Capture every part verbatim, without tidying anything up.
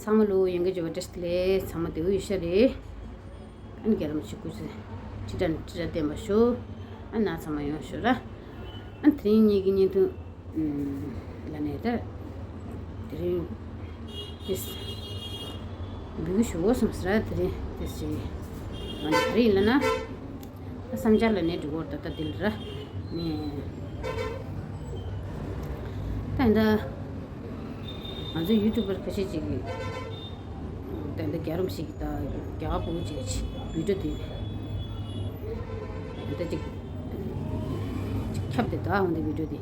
ཚང་མ་ལོ་ཡོང་གི་འཇོག་པ་བཀྲ་ཤིས་བདེ་ལེགས། ཚང་མ་བདེ་པོ་ཡོད་ཤག་རེད། ཨ་ནི་རྒྱལ་ལམ་ཞིག་སྐུ་ཚེ་ཁྲི་ཕྲག་ཁྲི་ཕྲག་བརྟན་པ་ཤོག་ཨ་ནི་ཚང་མ་ཡོང་ཤོག་ར། ཨ་ནི་དེ་རིང་ངེད་ཀྱི་བརྙན་ཐུང་ལ་ནས་ད་དེ་རིང་ཏིས་འབུལ་གི་ཞུ་འོ་སོང་ཟེར་ར། དེ་རིང་ཏིས་ཞིག་ང་ཚོ་ག་རེ་ཡིན་ལབ་ན། ད་བསམ་འཆར་ལ་ནས་འགྲིག་གོ་ད་ལྟ་འདི་ལ་ར་ནས། ད་ཡིན་ད། ང་ཚོ་ཡུ་ཊུབ་པར་ཁ་ཤས་ཅིག་གིས་ད་ཡིན་ད་རྒྱ་རོམ་ཞིག་གིས་ད་རྒྱ་གར་བུ་ཅིག་བི་ཌིའོ་དེ་ད་ཅིག་ཅིག་ཁྱབ་དེ་ད་འོང་དེ་བི་ཌིའོ་དེ།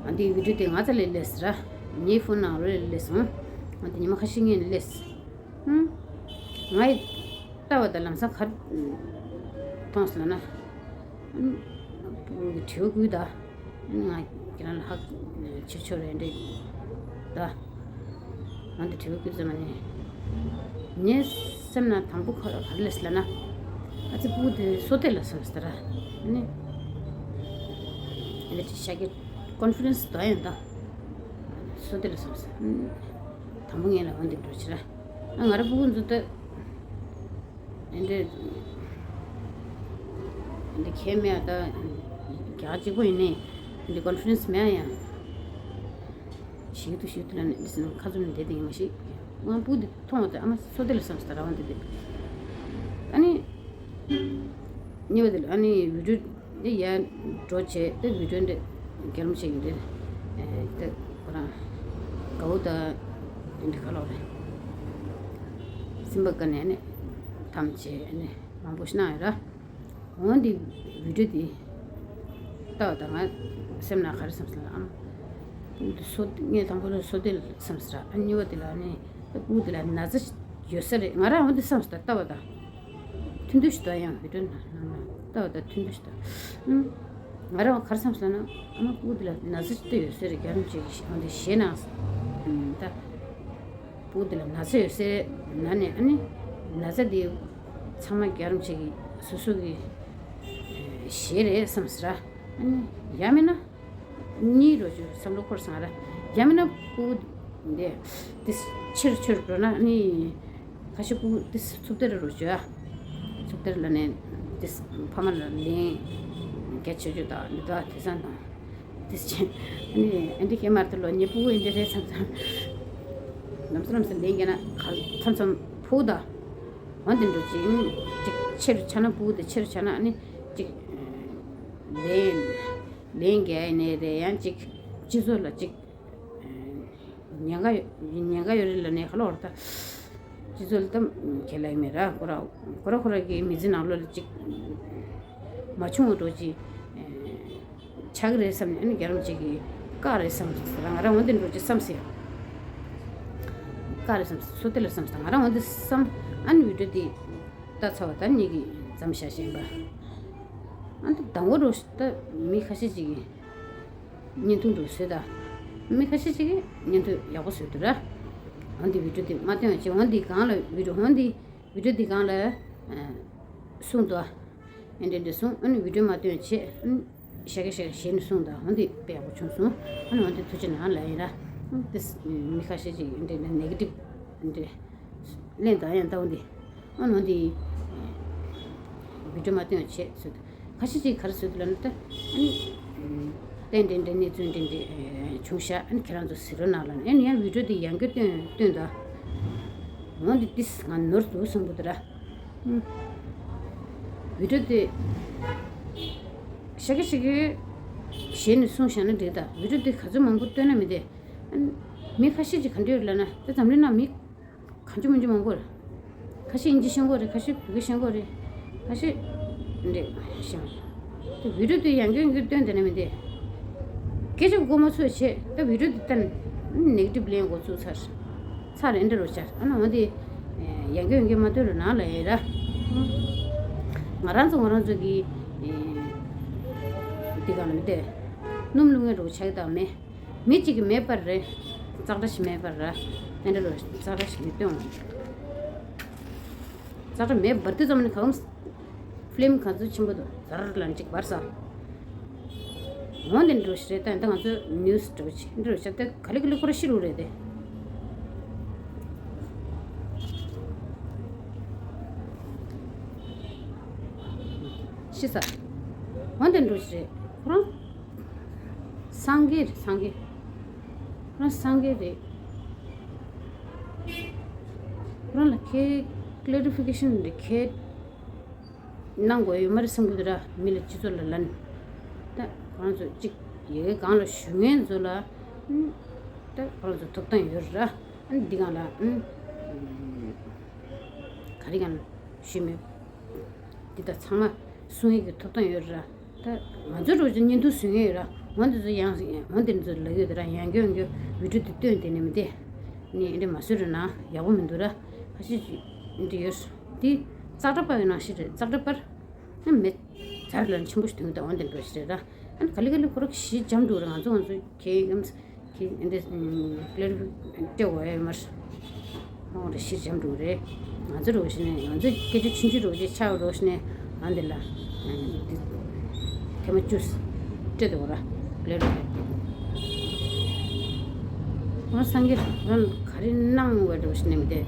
ཨ་འདི་བི་ཌིའོ་དེ་ང་ཚ་ལས་སླེབས་ར། ངའི་ཕོན་ནང་ལོ་ལས་སླེབས་སོང་། ཨ་འདི་ཉི་མ་ཁ་ཤས་སྔོན་ནས་སླེབས། ཧུམ། ང་ཡི་ལྟ་བ་དང་ལམ་སང་གར་མཐོང་སོང་ན། ཨ་ནི་བུ་གི་དྲི་བ་ཀུན་ད། ཨ་ནི་ང་ཁྱེད་རང་ལ་ཧ་ཕྱིར་ཆོ་རེ་འདྲི་ད། ང་འདི་དྲི་བ་ཀུན་ཙམ་ནི། ངའི་སེམས་ན་དང་པོ་ག་ག་རེ་ལས་ལ་ན། ཨ་ཙི་བུ་དེ་སོ་ཏེ་ལ་སོང་ཟེར་ར། ཨ་ནི་འདི་ཤ་གི་ཀོན་ཕི་རེན་སི་དོ་ཡང་ད། སོ་ཏེ་ལ་སོང་ཟེར། དང་པོ་ངས་ལ་འོན་ཏེ་འགྲོ་ཕྱིར་ར། ང་ར་སྤུ་གུ་འཛུལ་ཏེ། ཨེ་འདྲེ། ཨེ་འདྲེ་ཁྱེད་མེད་ད། རྒྱ་གཅིག་པོ་ཡིན་ནི། ཨེ་འདྲེ་ཀོན་ཕི་རེན་སི་མེད་ཡ། ཞིག་ཏུ་ཞིག་ཏུ་ལ་ནི་འདི་སེམས་ཁ་ཚུམ་འདི་དེ་ཡིན་མ་ཤིག་ང་སྤུ་གུ་འདི་མཐོང་བ་དེ་ཨ་མ་སོ་ཏེ་ལ་སོང་ཟེར་ར་བ་འདི་དེ། ཨ་ནི། གཉིས་པ་དེ་ལ་ཨ་ནི་བི་ཌིའོ་འདི་ཡར་འགྲོ་བྱས་ཏེ་བི་ཌིའོ་འདི་རྒྱལ་མོ་ཞིག་གི་འདི་ཨེ་ཏེ་ཁོ་རང་དགའ་བོ་དང་འདི་འདྲ་ག་ལོག་རེད། སེམས་པ་དཀར་ནས་ཨ་ནི་ཐམས་ཅད་ཨ་ནི་མང་པོ་ཞིག་གནང་ཡོད་ར། འོན་ཏེ་བི་ཌིའོ་འདི་ལྟ་བ་དང་ང་སེམས་ནང་ག་རེ་བསམ་སོང་ལ་ཨམ། སྤུ་གུ་འདི་སོ་ངས་དང་པོ་ལ་སོ་ཏེ་ལ་བསམ་སོང་ར། ཨ་གཉིས་པ་དེ་ལ་ཨ་ནི་སྤུ་གུ་འདི་ལ་ན་ཚ་ཡོད་ས་རེད། ང་རང་འོན་ཏེ་བསམ་སོང་ལྟ་བ་དང་། ཐུན་ཐུན་ཞིག་ད་ཡང་བི་ཌིའོ་ནང་ལ་ལྟ་བ་དང་ཐུན་ཐུན་ཞིག་ད། ཨུམ། ང་རང་ག་རེ་བསམ་སོང་ན་ཨ་མ་སྤུ་གུ་འདི་ལ་ན་ཚ་ཅིག་ད་ཡོད་ས་རེད། རྒྱ་རམ་ཅིག་གིས་འོན་ཏེ་ཞེད་སྣང་ད། སྤུ་གུ་འདི་ལ་ན་ཚ་ཡོད་ས་རེད་ན་ནས་ཨ་ནི་ན་ཚ་འདི་ཚང་མ་རྒྱ་རམ་ཅིག་གིས་སོ་སོ་གི་ཞེད་རེད་བསམ་སོང་ར། ཨ་ནི་ཡང་མིན་ན། གཉིས་རོ་ཅུ་བསམ་བློ་འཁོར་སོང་ར། ཡང་མིན་ན་སྤུ་གུ་འདི་ཏིས་ཕྱིར་ཕྱིར་འགྲོ་ན་ནི་ཁ་ཤས་སྤུ་གུ་ཏིས་འཚུབ་སྟེར་རོ་ཅུ་ཨ། འཚུབ་སྟེར་ལ་ནས་ཏིས་ཕ་མ་ལ་ལན་རྒྱ་ཆེ་ཆུ་དང་འདི་དག་དེ་སང་དང་ཏིས་ཆེ་ནི་ཨ་འདི་ཁྱེད་མར་དུ་ལོ་ཉེ་སྤུ་གུ་ཨེ་འདི་རེད་བསམ་བསམ། ལམ་སང་ལམ་སང་ལན་རྒྱ་ན་ག་མཚམས་མཚམས་ཕུ་ད། འོན་ཏེ་འགྲོ་ཅིང་ཅིག་ཕྱིར་ཆ་ན་སྤུ་གུ་དེ་ཕྱིར་ཆ་ན་ནི་ཅིག་ལན། ལན་རྒྱག་ཡིན་ནའི་རེད། ཡང་ཅིག་སྤྱི་ཚོགས་ལ་ཅིག་ཉེན་ཁ་ཡོད་ཉེན་ཁ་ཡོད་རེད་ལ་ནས་ཁ་ལོ་བར་ད་སྤྱི་ཚོགས་ལ་ད་ཁས་ལེན་མེད་ར། ཁོ་ར་ཁོ་ར་ཁོ་ར་གི་མི་ཚེ་ནང་ལོགས་ལ་ཅིག་མ་བྱུང་བ་འགྲོ་ཅིག་ཆགས་ཀྱི་རེད་བསམ་ནས་ཨ་ནི་རྒྱ་རམ་ཅིག་གིས་བཀག་རེད་བསམ་རང་རང་འོན་ཏེ་འགྲོ་ཅིག་བསམ་སྲིད། བཀག་རེད་བསམ་སོ་དེ་ལ་བསམ་སོང་ང་རང་འོན་ཏེ་བསམ་ཨ་ནི་བི་ཌིའོ་དེ་ལྟ་ཚར་བ་ད་ཉིད་ཀྱིས་མཚམས་བཞག་བཞིན་པ། ཨ་ནི་དང་པོ་རུ་ད་མི་ཁ་ཤས་ཅིག་གིས་བརྙན་ཐུང་འདུག་བཟོས་ད། མི་ཁ་ཤས་ཅིག་གིས་བརྙན་ཐུང་ཡག་པོ་བཟོས་འདུག་ར། འོན་ཏེ་བི་ཌིའོ་དེ་མ་སྟོན་བྱས་འོན་ཏེ་གང་ལ་བི་ཌིའོ་འོན་ཏེ་བི་ཌིའོ་དེ་གང་ལ་གསུངས་འདུག་ཨ་འདྲ་འདྲ་གསུངས་ཨ་ནི་བི་ཌིའོ་མ་སྟོན་བྱས་ཨ་ནི་ཤ་ཀ་ཤ་ཀ་ཞེས་ནས་གསུངས་དང་འོན་ཏེ་དཔེ་ཡག་པོ་བྱུང་སོང་། ཨ་ནི་འོན་ཏེ་ཐུགས་རྗེ་གནང་ལབ་ཡིན་ར། ཨ་ནི་དེ་མི་ཁ་ཤས་ཅིག་འདྲ་འདྲ་ནེ་གེ་ཊིབ་འདྲ་གླེང་དང་ཡང་ལྟ་འོན་ཏེ། ཨ་ནི་འོན་ཏེ་བི་ཌིའོ་མ་སྟོན་བྱས་ཟེར་དུས་ཁ་ཤས་ཅིག་ག་རེ་ཟེར་དུས་ལབ་ན་ད་ཨ་ནི་ཏན་ཏན་འདྲ་གནས་ཚུལ་འདྲ་འདྲ་བྱུང་ཤག་ཨ་ནི་ཁྱེད་རང་ཚོ་གཟིགས་རོགས་གནང་ལབ་ནས་ཨ་ནི་ཡང་བི་ཌིའོ་དེ་ཡང་བསྐྱར་སྟོན་སྟོན་དང་། འོན་ཏེ་ཏིས་ང་ནོར་འདུག་བསམ་གི་འདུག་ར། བི་ཌིའོ་དེ་ཤ་ཀ་ཤ་ཀ་ཞེས་ནས་གསུངས་བཞག་ན་འགྲིག་ད་བི་ཌིའོ་དེ་ག་ཚོད་མང་པོ་སྟོན་ན་མི་བདེ། མི་ཁ་ཤས་ཀྱིས་ག་འདྲ་ཡོད་ལབ་ན་དེ་འཛམ་གླིང་ནང་མི་གང་ཅི་མང་ཅི་མང་པོ་རེད། ཁ་ཤས་དབྱིན་ཇི་ཤེས་ཀྱི་ཡོད་རེད། ཁ་ཤས་བོད་སྐད་ཤེས་ཀྱི་ཡོད་རེད། ཁ་ཤས་འདྲ་ཤེས་མ་སོང་། དེ་བི་ཌིའོ་དེ་ཡང་བསྐྱར་ཡང་བསྐྱར་སྟོན་དེ་ན་མི་བདེ། སྐད་ཆ་མགོ་མ་ཚོས་བྱས་ད་བི་ཌིའོ་དེ་བལྟས་ནས་ནེ་གེ་ཊིབ་ལན་འགོ་ཚུགས་ཚར། ཚར་རེད་འདྲ་རོ་ཆར་ཨ་ན་འོན་ཏེ་ཡང་བསྐྱར་ཡང་བསྐྱར་མ་སྟོན་རོགས་གནང་ལབ་ཡིན་ར། ང་རང་ཚོ་ང་རང་ཚོ་གི་འདི་གང་ལ་མི་བདེ། སྣུམ་བླུགས་མཁན་རོ་ཆགས་དང་མེད། མི་གཅིག་གིས་མེ་སྤར་རེད། ཙག་སྒྲ་ཞིག་མེ་སྤར་ར། དེ་འདྲ་ལོ་ཙག་སྒྲ་ཞིག་མི་སྟོན། ཙག་སྒྲ་མེ་འབར་དུས་ཙམ་ནས་གང་ཕི་ལིམ་ག་ཚོད་ཆེན་པོ་འདུག་ཟར་ལ་གཅིག་འབར་ས། འོ་འདི་འདྲ་ཞིག་རེད་ད་ད་ང་ཚོ་ནིའུ་སི་འདྲ་ཞིག་འདྲ་ཞིག་ད་ག་ལེ་ག་ལེ་ཁོ་ར་ཤི་རུ་རེད་དེ། ཅི་ཟེར། འོ་དེ་འདྲ་ཞིག་རེད། ཁོ་རང་སངས་རྒྱས་རེད། སངས་རྒྱས། ཁོ་རང་སངས་རྒྱས་རེད། ཁོ་རང་ལ་ཁྱེད་ཀླེ་རི་ཕི་ཀེ་ཤན་རེད། ཁྱེད་གནང་དགོས་ཡོད་མ་རེད་བསམ་གྱི་འདུག་ར། མི་ལ་སྤྱི་ཚོགས་ལ་ལན། ད་ཁོ་རང་ཚོ་གཅིག་ཡ་གི་སྒང་ལ་ཞུ་མཁན་ཚོ་ལ་ཨ་ནི་ད་ཁོ་རང་ཚོ་ཐོབ་ཐང་ཡོད་ར། ཨ་ནི་འདི་སྒང་ལ་ཨ་ནི་ག་རེ་སྒང་ལ་ཞུས་མེད། འདི་ད་ཚང་མ་གསུང་ཡས་ཀྱི་ཐོབ་ཐང་ཡོད་ར། ད་ང་ཚོ་རོགས་ཀྱི་བརྙན་ཐུང་བཟོ་མཁན་ཡོད་ར། འོ་འདི་ཚོ་ཡང་འོ་འདི་ཚོ་ལབ་ཡོད་ར། ཡང་སྐྱར་ཡང་སྐྱར་བི་ཌིའོ་འདི་སྟོན་དེ་ནས་མི་བདེ། ནི་འདི་མ་བཟོས་ར་ན་ཡག་པོ་མི་འདུག་ར། ཁ་ཤས་ཅིག་འདི་ཡོད། འདི་ཙག་སྒྲ་པར་ཡོད་ནང་བཞིན་རེད། ཙག་སྒྲ་པར་ཨ་མེད། ཚར་ལ་ཆེན་པོ་ཞིག་དོན་གྱི་ད་འོ་འདི་འགྲོ་ཞིག་རེད་ར། ཨ་ནི་ག་ལེ་ག་ལེ་ཁོ་ར་གཞི་འཇམ་འགྲོ་ར། ང་ཚོ་ང་ཚོ་གའི་ཨམ་གི་འདི་ཀླེ་རུ་སྤྲད་འོ་ཡ་མར། ཨོ་རེ་ཤིར་འཇམ་འགྲོ་རེད། ང་ཚོ་རོགས་ཤི་ནས་ང་ཚོ་སྐད་ཆ་ཆུང་ཆུང་རོགས་ཅིག་ཆགས་རོགས་ཤི་ནས་ང་འདི་ལ་འདི་ཐེངས་མ་བཅུ་སྤྲད་འདུག་ར། ཀླེ་རུ་ང་སངས་རྒྱས་རང་ག་རེ་གནང་བའི་རོགས་ཤི་ནས་མི་དེ་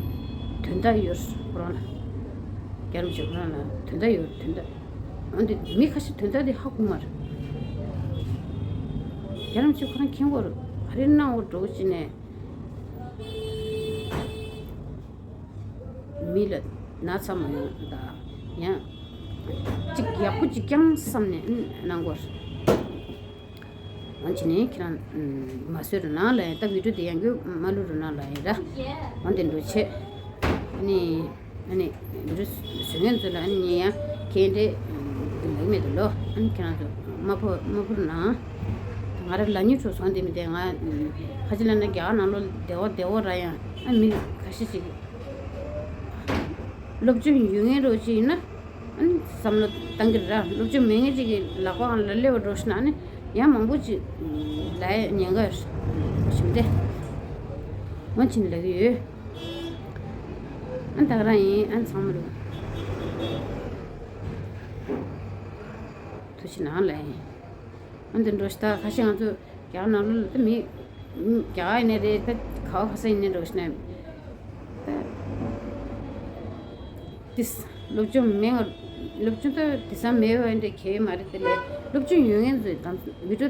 དོན་དག་ཡོད་ཁོ་རང་ལ། རྒྱལ་རབས་ཆེ་ཁོ་རང་ལ་དོན་དག་ཡོད། དོན་དག་འོན་ཏེ་མི་ཁ་ཤས་དོན་དག་དེ་ཧ་གོ་མ་རེད། རྒྱལ་རབས་ཆེ་ཁོ་རང་མཁྱེན་གོ་རེད། ག་རེ་གནང་བ་འགྲོ་བྱས་ནས་མི་ལ་ན་ཚ་མ་ཡོང་ད་ཡང་གཅིག་ཡག་པོ་གཅིག་རྐྱང་བསམ་ནས་གནང་གོ་རེད། འོན་ཅི་ནས་ཁྱེད་རང་མ་བཟོས་རུ་ནང་ལ་ཡིན། ད་བི་ཌིའོ་དེ་ཡང་སྐྱོ་མ་ལུས་རུ་ནང་ལ་ཡིན་ར། འོན་ཏེ་འགྲོ་ཆེ་ནི། ཨ་ནི་རི་བཟོ་མཁན་ཚོ་ལ་ཨ་ནི་ངས་ཡང་ཁྱེད་འདྲེ་འདི་ལེགས་མེད་དུ་ལོ། ཨ་ནི་ཁྱེད་རང་ཚོ་མ་ཕོ་མ་ཕོར་ནང་ང་ར་ལ་ཉུ་ཁྲོ་སོང་དེ་མི་དེ་ང་ཁ་ཅིག་ལ་ན་རྒྱ་གར་ནང་ལོ་བདེ་བོ་བདེ་བོ་ར། ཡང་ཨ་མི་ཁ་ཤས་ཅིག་སློབ་སྦྱོང་ཡོད་མཁན་རོ་ཅིག་ཡིན་ན་ཨ་ནི་བསམ་བློ་བཏང་གི་ར། སློབ་སྦྱོང་མེད་མཁན་ཅིག་གི་ལག་པའང་ལ་སླེབས་པ་འགྲོ་ཤི་ན་ཨ་ནི་ཡང་མང་པོ་ཅིག་ལ་ཉེན་ཁ་ཞིམ་སྟེ་འོན་ཅིག་ལ་གི་ཡོད། ཨ་ད་ག་རང་ཡིན། ཨ་ཚང་མ་ལོ་ཐུགས་རྗེ་གནང་ལེ། ཨ་འདི་འགྲོ་ཤི་ད་ཁ་ཤས་ང་ཚོ་རྒྱ་གར་ནང་ལོ་ལ་ད་མི་རྒྱ་གར་ཡིན་ནའི་རེད། ད་ག་བ་ཁ་ས་ཡིན་ནའི་འགྲོ་ཤི་ན་ད་ཏིས་སློབ་སྦྱོང་མེད་ང་སློབ་སྦྱོང་ད་དེ་སང་མེད་བ་འདྲ་གལ་མ་རེད། དེ་ལས་སློབ་སྦྱོང་ཡོད་མཁན་ཚོས་དང་བི་ཌིའོ་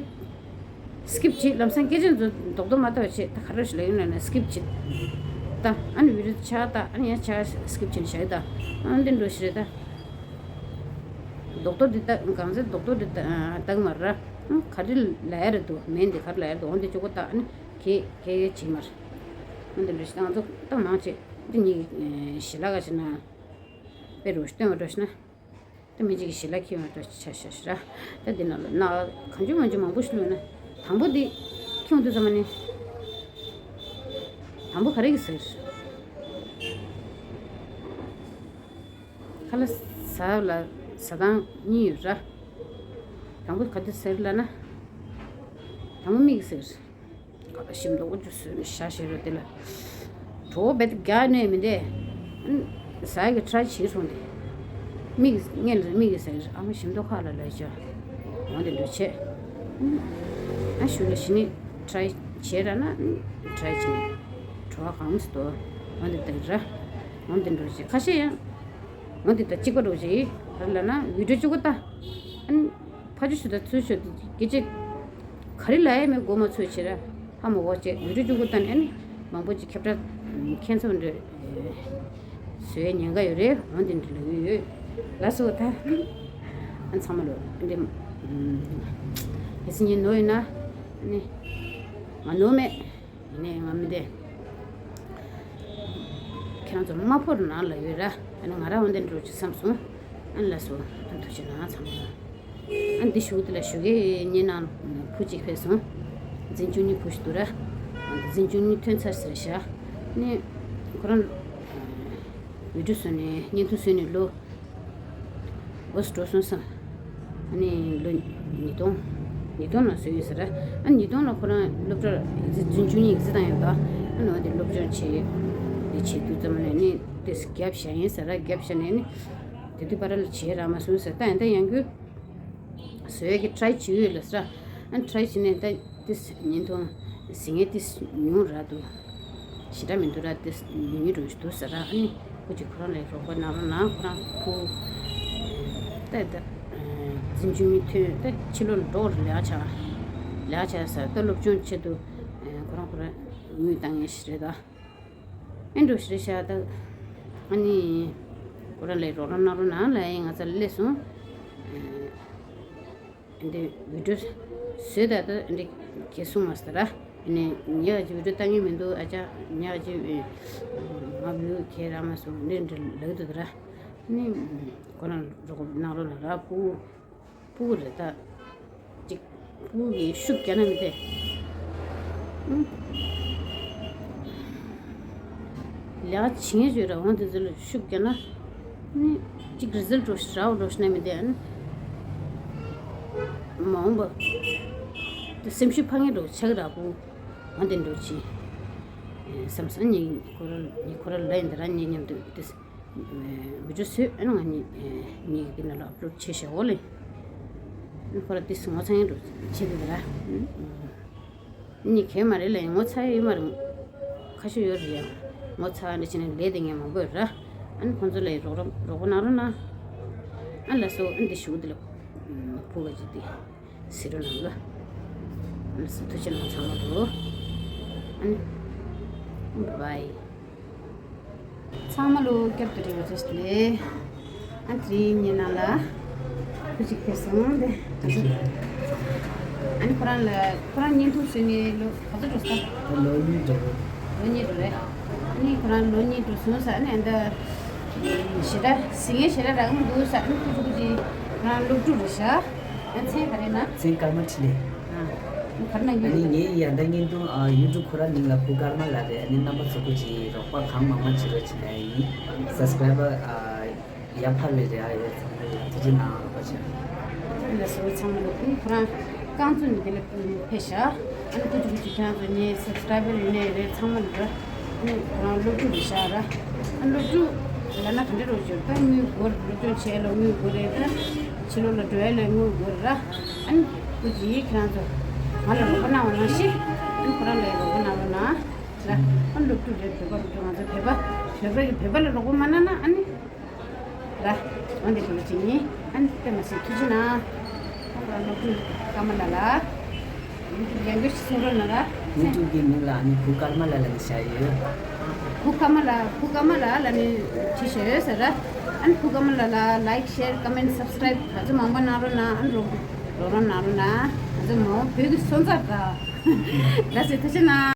སི་ཀིབ་བྱེད། ལམ་སང་སྐད་ཆ་ཚོ་རྡོག་རྡོག་མ་ལྟ་བ་བྱེད། ད་ག་རེ་ཞིག་ལ་ཡོང་ན་ན་སི་ཀིབ་བྱེད། ད་ཨ་ནི་བི་ཌིའོ་ཆགས་ད་ཨ་ནི་ཡང་ཆགས་སི་ཀིབ་བྱེད་ནས་བཞག་ད་ཨ་འདི་འགྲོ་ཤི་རེད་ད། རྡོག་རྡོག་འདི་ལྟ་གང་ཟེར་རྡོག་རྡོག་འདི་ལྟ་ལྟ་གི་མ་རེད། ག་རེ་ལབ་ཡ་རེད་འདུག་མེད་འདི་ག་རེ་ལབ་ཡ་རེད་འདུག་འོ་འདི་ཅོ་གོ་ལྟ་ཨ་ནི་གེ་གེ་གེ་བྱེད་མ་རེད། འོ་འདི་འདྲ་ཞིག་ང་ཚོ་ལྟ་མང་ཆེ་འདི་གཉིས་ཞི་ལ་ག་ཞིག་ན་དཔེ་རུ་སྟོན་པ་འགྲོ་ཞིག་ན་ད་མི་གཅིག་གི་ཞི་ལ་ཁྱེར་བ་འགྲོ་ཆ་ཤ་ཤི་ར། ད་འདི་ནང་ལ་ན་གང་བྱུང་མང་བྱུང་མང་པོ་ཞིག་ལུས་ན་དང་པོ་འདི་ཁྱོད་འདི་ཚང་མ་ནི་དང་པོ་ག་རེ་གི་ཟེར། ཁ་ལག་ཟ་ལ་ཟ་སྟངས་གཉིས་ཡོད་ར། དང་པོ་ག་དུས་ཟེར་ལབ་ན། དང་པོ་མིག་ཟེར། ཞིམ་མདོག་ཅུ་ཟེར་ཤ་ཞེ་རོ་དེ་ལ། གྲོགས་བེད་རྒྱག་ནས་མི་འདས། ཟ་གི་ཁྲ་ཆེ་སོང་དེ། མིག་སྔོན་ལ་མིག་ཟེར་ཨ་མ་ཞིམ་མདོག་ཁ་ལ་ལས་ཅོ། འོ་དེ་འདྲ་བྱས། ཨ་ཞུ་ལ་ཞི་ནི་ཁྲ་བྱས་ར་ན་ཁྲ་ཆེ་ནི། གྲོགས་གང་མི་སྟོ། འོ་དེ་དག་ར། འོ་དེ་འདྲ་བྱས་ཁ་ཤས་ཡང་། འོ་འདི་ལྟ་གཅིག་པ་འགྲོ་ཅིག་ག་རེ་ལབ་ན་བི་ཌིའོ་གཅིག་པོ་ལྟ། ཨ་ནི་ཕ་ཆུ་ཞུ་དང་ཚུལ་ཞུ་དེ་སྐད་ཆ་ག་རེ་ལབ་ཡ་མེད་མགོ་མ་ཚོས་བྱེད་ར། ཧ་མ་གོ་བྱེད་བི་ཌིའོ་གཅིག་པོ་ལྟ་ནས་ཨ་ནི་མང་པོ་ཅིག་ཁྱབ་བསྒྲགས་ཁྱེད་ཚོ་འདྲ་བཟོ་ཡ་ཉེན་ཁ་ཡོད་རེད། འོ་འདི་འདྲ་ལབ་ཡོད་ལ་སོ་ད། ཨ་ཚང་མ་ལོ་འདི་གལ་སྲིད་ངས་ནོར་ཡོད་ན་ཨ་ནི་ང་ནོར་མེད། ཡིན་ནའི་ང་མི་བདེ། ཁྱེད་རང་ཚོ་མ་ཕོར་ནང་ལ་ཡོད་ར། ཨ་ནི་ང་རང་འོན་ཏེ་འགྲོ་ཆུ་བསམ་སོང་། ཨ་ནི་ལ་སོ་ཨ་ཐུགས་རྗེ་གནང་ཚང་མ། ཨ་འདི་ཞུགས་དེ་ལ་ཞུ་གེ་ཉེ་ནང་བུ་གཅིག་ཕེབས་སོང་། འཛིན་སྐྱོང་གཉིས་བུ་ཞིག་འདུག་ར། འཛིན་སྐྱོང་གཉིས་ཐོན་ཚར་ཟེར་བཞག་ནི་ཁོ་རང་བི་ཌིའོ་བཟོས་ནས་བརྙན་ཐུང་བཟོས་ནས་ལོ། འོ་སི་འགྲོ་སོང་སམ། ཨ་ནི་ལོ་ཉིས་སྟོང་། ཉིས་སྟོང་ལ་བཟོས་ཡོད་ཟེར། ཨ་ཉིས་སྟོང་ལ་ཁོ་རང་སློབ་གྲྭར་འཛིན་སྐྱོང་གཉིས་ཀྱི་རྩིས་བཏང་ཡོད་པ། ཨ་ནི་འོ་དེ་སློབ་སྦྱོང་བྱེད་དེ་བྱེད་དུས་ཙམ་ལ་ནི་དེ་རྒྱབ་བཞག་ཡིན་ཟེར། རྒྱབ་བཞག་ནས་ནི་དེ་དུས་བར་ལ་བྱེད་རག་མ་སོང་ཟེར། ད་ཡིན་ད་ཡང་ཁྱོད་བཟོ་ཡས་ཀྱི་ཊ་རའི་བྱེད་ཡོད་ལ་ཟེར། ཨ་ཊ་རའི་བྱས་ནས་ད་དེ་ཉིན་ཐོང་ཟིང་ངེ་དེ་ཉུང་ར་འདུག་ཞེ་དྲག་མི་འདུག་ར། དེ་ཉུང་ཉུང་རུ་འདུག་ཟེར་ར། ཨ་ནི་ཁོ་ཅིག་ཁོ་རང་ལ་རོགས་པ་གནང་རོགས་གནང་། ཁོ་རང་ཕུ་ད་ད་ འཛིན་སྐྱོང་མི་ཐོན་ཏེ་ཕྱི་ལོགས་ལ་འགྲོ་བར་ལས་ཀ་བྱ། ལས་ཀ་བྱ་ས་ད་སློབ་སྦྱོང་ཆེད་དུ་ཁོ་རང་ཁོ་རང་དངུལ་བཏང་ངེས་ཤིག་རེད་ད། ཨེ་འགྲོ་ཤི་རེད་ཤག་ད། ཨ་ནི་ཁོ་རང་ལ་རོགས་རམ་གནང་རོགས་གནང་ལབ་ཡིན། ང་རྩ་ལ་སླེབས་སོང་། ཨེ་འདི་བི་ཌིའོ་བཟོས་ད་ད་འདི་གས་སོང་མ་ཟེར་ར། ཨ་ནི་ཉག་ཅིག་བི་ཌིའོ་ལྟ་མཁན་མི་འདུག་ཨ་ཅག་ཉག་ཅིག་ང་བི་ཡུ་ཁྱེད་རང་མ་སོང་འདི་འདྲ་ལབ་འདུག་ར། ཨ་ནི་ཁོ་རང་རོགས་རམ་གནང་རོགས་གནང་ར། སྤུ་སྤུ་གུ་རེད་ད། ཅིག་སྤུ་གུ་གི་ཤུགས་རྒྱག་ན་མི་བདེ། ཨུམ། ལས་ཀ་བྱེད་མཁན་ཚོས་རང་དབང་དེ་ཚོ་ལ་ཤུགས་རྒྱག་ན། ཨ་ནི་ཅིག་རི་ཛལ་འགྲོ་ཤི་རག་འགྲོ་ཤི་ན་མི་བདེ། ཨ་ནི་མ་འོངས་པ་དེ་སེམས་ཤུགས་འཕར་མཁན་འགྲོ་ཆགས་ར་སྤུ་གུ་འོང་དེ་འགྲོ་ཆེ། བསམ་སོང་། ངས་ཁོ་ར་ངས་ཁོ་ར་ལབ་ཡིན་ད་ར། ངའི་མཉམ་དུ་དེ། བི་ཌིའོ་བཟོས་ཨ་ནི་ང་གཉིས་གཉིས་ཀྱི་ནང་ལ་ཨབ་ལོཌ་བྱས་བཞག་འོ་ལེ། ཨ་ནི་ཁོ་ར་ཏིས་ངོ་ཚ་ཡིན་འགྲོ་བྱེད་དེ་ར། གཉིས་གས་མ་རེད་ལེ། ངོ་ཚ་ཡོད་མ་རེད། ཁ་ཤས་ཡོད་རེད་ཡ། ངོ་ཚ་འདྲ་བྱས་ནས་ལས་དེ་ངས་མང་པོ་ཡོད་ར། ཨ་ནི་ཁོང་ཚོ་ལ་རོགས་རམ་རོགས་པ་གནང་རོགས་གནང་། ཨ་ལ་སོ་ཨ་ནི་འདི་ཞུ་གི་འདི་ལ་ཕུ་ག་ཅིག་དེ། ཟེར་རོ་ནང་ལ། ཨ་ལ་སོ་ཐུགས་རྗེ་གནང་ཚང་མ་ལོ། ཨ་ནི། བྷའི། ཚང་མ་ལོ་སྐྱབས་དུ་རེ་བ་བྱས་ཏེ། ཨ་དེ་རིང་ངའི་ནང་ལ་བུ་ཅིག་ཕེབས་སོང་སྟེ། ཨ་ནི་ཁོ་རང་ལ་ཁོ་རང་བརྙན་ཐུང་བཟོས་ནས་ལོ་ག་ཚོད་འགྲོ་ས། ད་ལོ་གཉིས་འགྲོ་གི། ལོ་གཉིས་འགྲོ་རེད། ཨ་ནི་ཁོ་རང་ལོ་གཉིས་འགྲོ་སོང་ས་ཨ་ནི་ཨ་ད་ཞེ་དྲག་ཟིང་ངེ་ཞེ་དྲག་རག་མི་འདུག་ས། ཨ་ནི་ཁོ་ཚོ་ཁོ་ཅིག་ཁོ་རང་སློབ་ཕྲུག་རེད་ཤག་ཨ་མཚན་ག་རེ་ན། མཚན་ཀརྨ་འཕྲིན་ལས། ཨ། གར་ན་ཨ་ཡོད་ནི་རེད། ངའི་ཡ་ད་བརྙན་ཐུང་ཨ་ཡུ་ཊུབ་ཁོ་ར་མིང་ལ་བུ་ཀརྨ་ལགས་རེད། ཨ་ནི་རྣམ་པ་ཚོ་སྐུ་མཁྱེན་རོགས་པ་གང་མང་མང་བྱེད་རོགས་བྱེད་ན་ཡིན། སབ་སི་ཀ་རའི་བར་ཨ་ཡར་འཕར་བའི་རེ་བ་ཡོད། ཚང་མ་ལ་ཐུགས་རྗེ་གནང་། རོགས་པ་བྱེད། ཨ་ལ་སོ་ཚང་མ་ལ་ཁོང་ཁོ་རང་རྐང་བཙུགས་ནས་དེ་ལ་ཕེབས་ཤག་ཨ་ནི་སྐུ་མཁྱེན་སྐུ་མཁྱེན་ཁྱེད་རང་ཚོ་ངའི་སབ་སི་ཀ་རའི་བར་ཡིན་ནའི་རེད། ཚང་མ་ལ་ར། ཨ་ནི་ཁོ་རང་སློབ་ཕྲུག་རེད་ཤག་ར། ཨ་ནི་སློབ་ཕྲུག་ལབ་ན་ག་འདྲ་རོགས་བྱེད་ད། དངུལ་དགོས་རེད། སློབ་སྦྱོང་བྱས་ལ་དངུལ་དགོས་རེད་ད། ཕྱི་ལོགས་ལ་འགྲོ་ཡ་ལ་དངུལ་དགོས་རེད་ར། ཨ་ནི་སྐུ་མཁྱེན་ཁྱེད་རང་ཚོ་ང་ལ་རོགས་པ་གནང་བ་ནང་བཞིན་ཨ་ནི་ཁོ་རང་ལ་རོགས་པ་གནང་རོགས་གནང་། ར། ཨ་ནི་སློབ་ཕྲུག་རེད། བོད་པ་སློབ་ཕྲུག་ང་ཚོ་བོད་པ་བོད་པ་ཡི་བོད་པ་ལ་རོགས་པ་མ་གནང་ན་ཨ་ནི། ར། འོན་ཏེ་བོད་པ་ཅིག་ཡིན། ཨ་ནི་དཔེ་མ་སྲིད་ཐུགས་རྗེ་གནང་། ཁོང་ར་སློབ་ཕྲུག་ཀརྨ་ལགས་ལ། ཡུ་ཊུབ་ཡང་བསྐྱར་ཞིག་གསུང་རོགས་གནང་ར། ཡུ་ཊུབ་ཀྱི་མིང་ལ་ཨ་ནི་བུ་ཀརྨ་ལགས་ལབ་ནས་བཞག་ཡོད། བུ་ཀརྨ་ལགས། བུ་ཀརྨ་ལགས་ལབ་ནས་བྲིས་བཞག་ཡོད་ཟེར་ར། ཨ་ནི་བུ་ཀརྨ་ལགས་ལ་ལའིཀ་ཤེར་ཀོ་མེན་སབ་སི་ཀ་རའིབ་ག་ཚོད་མང་པོ་གནང་རོགས་གནང་། ཨ་ནི་རོགས་རོགས་རམ་གནང་རོགས་གནང་། ང་ཚོ་མ་འོངས་བོད་ཀྱི་སོན་རྩ་འདྲ། ད་ཟེར་ཐུགས་རྗེ་གནང་།